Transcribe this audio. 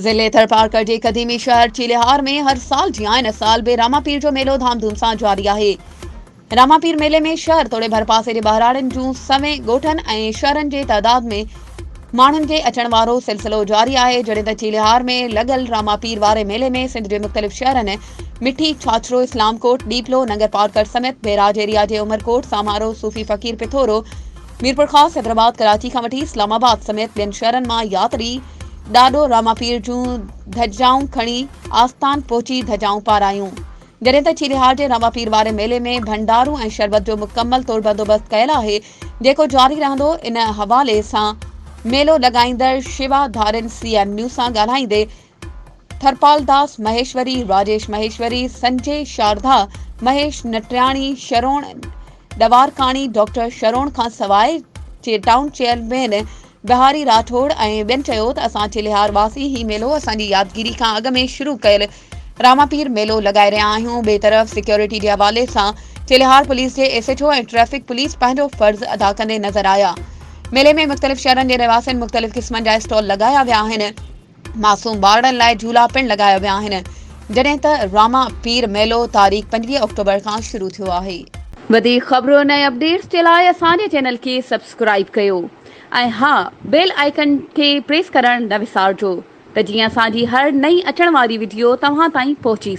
ضلعي ٿرپارڪر جي قديمي شهر چيلهار ۾ هر سال جيان هن سال به راماپير جو ميلو ڌام ڌوم سان جاري آهي. راماپير ميلي ۾ شهر توڙي ڀرپاسي جي ٻهراڙين جون سوين ڳوٺن ۽ شهرن جي تعداد ۾ ماڻهن جي اچڻ وارو سلسلو جاري آهي جڏهن ته چيلهار ۾ لڳل راماپير واري ميلي ۾ سنڌ جي مختلف شهرن مٺي، ڇاڇرو، اسلام ڪوٽ، ڏيپلو، ننگرپارڪر سميت بئراج ايريا جي عمرڪوٽ، سامارو، صوفي فقير پٿورو، ميرپورخاص، حيدرآباد، ڪراچي کان وٺي اسلام آباد سميت ٻين شهرن مان ياتري ڏاڏو راماپير جون ڌجائون کڻي آستان پهچي ڌجائون پارايون. جڏهن ته چيلهار جي راماپير واري ميلي ۾ ڀنڊارو ۽ شربت جو مڪمل طور بندوبست ڪيل آهي جيڪو جاري رهندو ان حوالي سان ميلو لڳائيندڙ شيوا ڌارين سي ايم نيوز سان ڳالهائيندي ٿرپال داس مهيشوري، راجيش مهيشوري، سنجي شارڌا، مهيش نٽرياڻي، شروڻ ڏوارڪاڻي، ڊاڪٽر شروڻ کان سواء ٽائون چيئرمين بهاري راٺوڙ ۽ ٻين چيو ته اسان چيلهار واسي هي ميلو اسان جي يادگيري کان اڳ ۾ شروع ڪيل راماپير ميلو لڳائي رهيا آهيون ٻئي طرف سيڪيورٽي جي حوالي سان چيلهار پوليس جي S H O ۽ traffic police پنهنجو فرض ادا ڪندي نظر آيا ميلي ۾ مختلف شهرن جي رهواسين مختلف قسمن جا اسٽال لڳايا ويا آهن. معصوم ٻارڙن لاء جهولا پڻ لڳايا ويا آهن، جڏهن ته راما پير ميلو تاريخ 25 آڪٽوبر کان شروع ٿيو آهي. وڌيڪ خبرن ۽ اپڊيٽس جي لاء اسان جي چينل کي سبسڪرائيب ڪيو ۽ ها بيل آئيڪن کي پريس ڪرڻ نه وسارجو ته جيئن اسان جي هر نئين اچڻ واري وڊيو توهان تائين پهچي.